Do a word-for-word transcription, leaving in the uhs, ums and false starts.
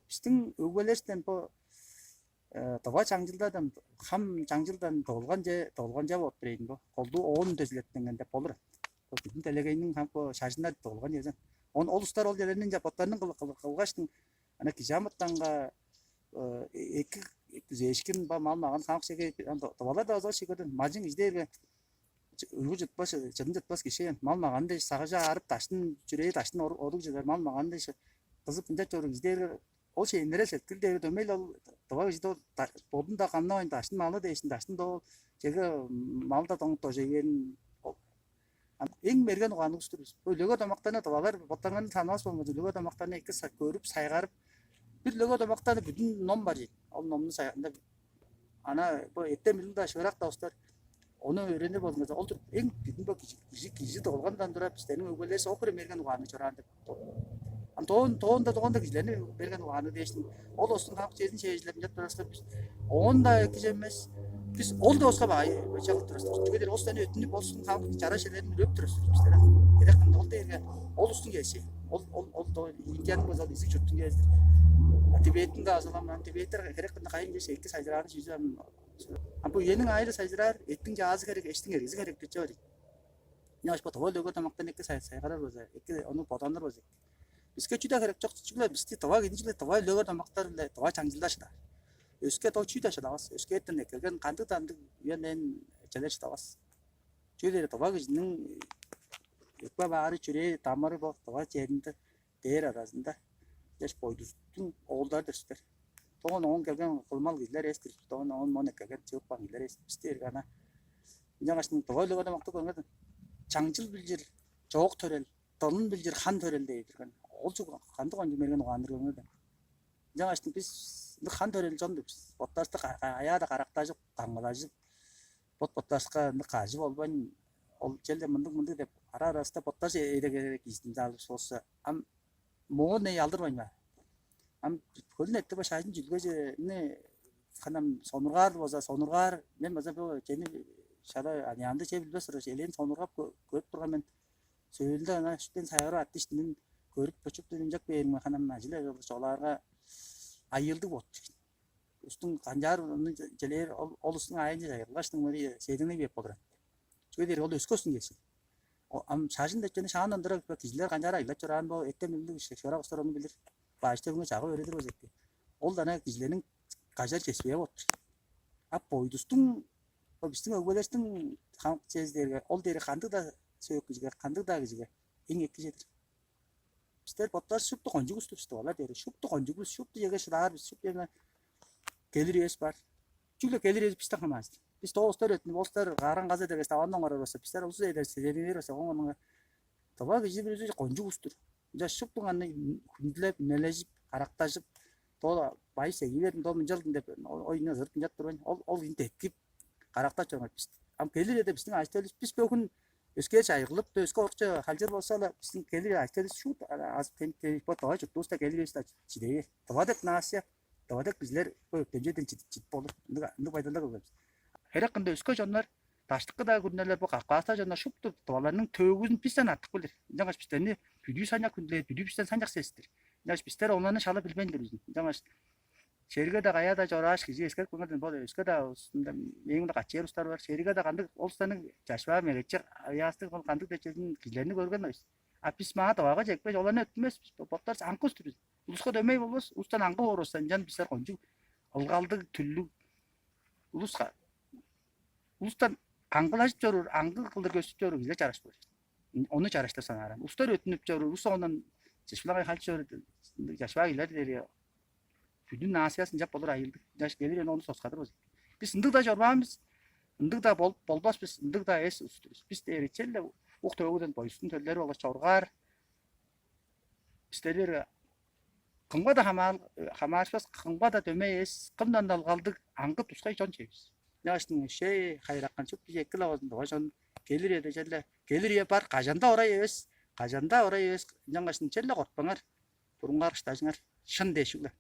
Бистиң өгбелеривистен бо тыва чаңчылдардан, хам чаңчылдан долганче долганча болуп бирейин бо. Колдуу оон дежилеттингенде болур. Бо бүдүн делегейниң хамык бо шажыннар долган эвезен. Он ол устар ол черлеринче боттарының кылгаштың ана кижи амытанга эки күзээшкин ба мал маган хамык шеге тывалар да озал шегерден мажың издээрге уйгу чытпас, чыдын чытпас киши мал маганы дээш сагыжа аарып даштын чүрээ даштын одуг чыдар мал маганы дээш кызып ынча чоруур издээрге ол шейиннере сеткил дээр дөмей ол дыва кижи бодун да камнавайн даштын малы дээшин даштын доо чеге мал да доңуп дожей берин. Эң мерген угаанныг устур бис. Бо үлегер домактарны дывалар боттарыңарны танывас болган үлегер домактарны эки көрүп сайгарып бир үлегер домактарны бүдүн ном бар ийин. Ол номну ана бо эртем билим да шыырак да устар ону өөренир болзуңарза ол туруп эң бүдүн бо кижи кижи кижи долгандан тура бистерниң өгбелерибис ол хире мерген угаанныг чораан деп. Ам тоон тоонда тоонда кижилерни берген угааны дээштин ол остун хамык чедин чээжилеп мынчап турарыска бис оон-даа экижеммес. Бис ол да оска баай чагып турар силер. Чүге дээрге ол сени өттүнүп ол силерниң хамык чара шелерин үлеп турар силер бистер. Керек кында ол дээрге ол устун келиши. Ол ол ол Индияның база изиг чурттун келдир. Тибеттин да азалам, Тибеттер керек кында кайын келиши эки сайжырааны шижем. А бу үениң айылы сайжыраар, эттиң чаазы керек, эштиң эргизи керек деп чор. Ынчангаш бо тыва өлөгөр тамактан эки сайгарар болза, эки ону боданыр болза. Биске чүдө керек чок чүгле бисти тыва кидинчиле тыва өлөгөр тамактар биле тыва чаңчылдашта. Өске то чүй да шыдавас. Өскээттен эккелген кандыг-дандыг үен-ээн эчелер шыдавас. Чүү дээрге тыва кижиниң өкпе баары, чүрээ, дамыры бо тыва черинде дээр аразында дээш бойдустуң оолдары диртер. Тоон оон келген кылмал кижилер эстир, тоон оон мон эккелген чыып каан кижилер эстир. Бисти эрге ана ынчангаш тыва өлүг адамакты көрүңер. Чаңчыл билчир, чоок төрел, дылын билчир хан төрел дээр турган. Ол чугула кандыг ончу мерген угаандыр көрүңер. Ынчангаш бис ындыг хан төрел чон бис. Боттарысты аяада карактажып, каңгылажып, бот-боттарыска ындыг кажы болбайн, ол челде мындыг-мындыг деп ара араста боттарже эдегерек кижидинде алып болса, ам моон не алдырбайн ба? Ам хөлүн этти баш ажын чүлгеже не ханам сонургаар болза, сонургаар мен база бу чени шала аныяамды че билбес тура элээн сонургап көрүп турган мен. Сөөлүнде ана үстен сайгарып атты иштинин көрүп бочуп дедимчак бээриңме ханам ажыл эвел олаарга айыылдыг болуп чыгын. Устуң канчаар челээр ол устуң аайынче чайгылгаштың мыри седиңни беп болур. Чүге дээрге ол өскөстүн кээшил. Ам шажын деп чөне шаан ындырып кижилер канчаар айлап чораан бо эттен билдиг шыырак устар ону билир. Баштыгыңы чагып өөредир болза эки. Ол дана кижилерниң кажар чеспээ болуп тур. А бойдустуң бо биздин өгбелердиң хамык чези дээрге ол дээри кандыг да сөök кижиге, кандыг да кижиге эң эки чедир. Бистер боттар шупту кончуг усту бис деп алар дээри. Шупту кончуг бис, шупту черге шыдаар бис, шупту черге келир үес бар. Чүгле келир үес бистен хамаазын. Бис тоостар өттүнүп, олустар кааран каза дегеш тавандан оңорор болса, бистер улус эдер седенир болса, оңонуңа тыва кижи бир кончуг устур. Ынча шуптуң аны хүндүлеп, үнележип, карактажып, доо байып сегий бердим, доо мынчалдын деп оюнга ызырып мынчап турбайн. Ол ол кижини деткип, карактап чоруңар бис. Ам келир эде биздин ажы-төлүбүс бис бөгүн өскээр чайгылып, өске орукче халчыр болза-ла, биздин келир ажы-төлүбүс шуут азып тенип бо давай чуртувуста келир эвес чидеги. Тыва деп нация, тыва деп кижилер бо өктемчеден чидип чидип болур. Ындыг ындыг байдалда кылган бис. Херек кында өске чоннор даштыкы-даа күрүнелер бо капкаастар чоннор шупту тываларның төөгүзүн бистен артык билир. Ынчангаш бистерни бүдүү санчак хүндүлээр, бүдүү бистен санчак сестир. Ынчангаш бистер оларны шала билбейн-дир бис. Ынчангаш черге-даа каяа-даа чорааш кижи эскерип кылган бо өске-даа устунда мээң мында качыыр устар бар. Черге-даа кандыг ол устарның чашпаа мегечи авыяастыг ол кандыг дечезин кижилерни көрген ойс. А бис маа дывага чекпеш, оларны өттүмес бис боттар аңкы устур бис. Улуска дөмей болбос, улустан аңгы боорувустан ынчан бистер кончуг ылгалдыг, түллүг улуска улустан аңгылажып чоруур, аңгы кылдыр көстүп чоруур кижилер чараш боор. Ону чараштыр санаарам. Устар өттүнүп чоруур, ус оондан чешпилаңай халчы чоруур чашпаа кижилер дээрге бүдүн нациясын чап болур айылдык. Жаш келир эни ону соскадыр болза. Бис ындыг да чорбаан бис, ындыг да болуп болбас бис, ындыг да эс устур бис. Бис дээри челле ук төөгүден бойустун төлдери болгаш чоргаар бистерге кымга да хамаарышпас, кымга да дөмей эвес, кымдан-даа ылгалдыг аңгы тускай чон чевис. Ынчангаштың шей хайыраккан чүк бис эки-ле болзун, дыважон келир эде черле келир үе бар, кажан-даа орай эвес, кажан-даа орай эвес, ынчангаштың черле кортпаңар, бурунгаар кыштажыңар, шын дээшигле.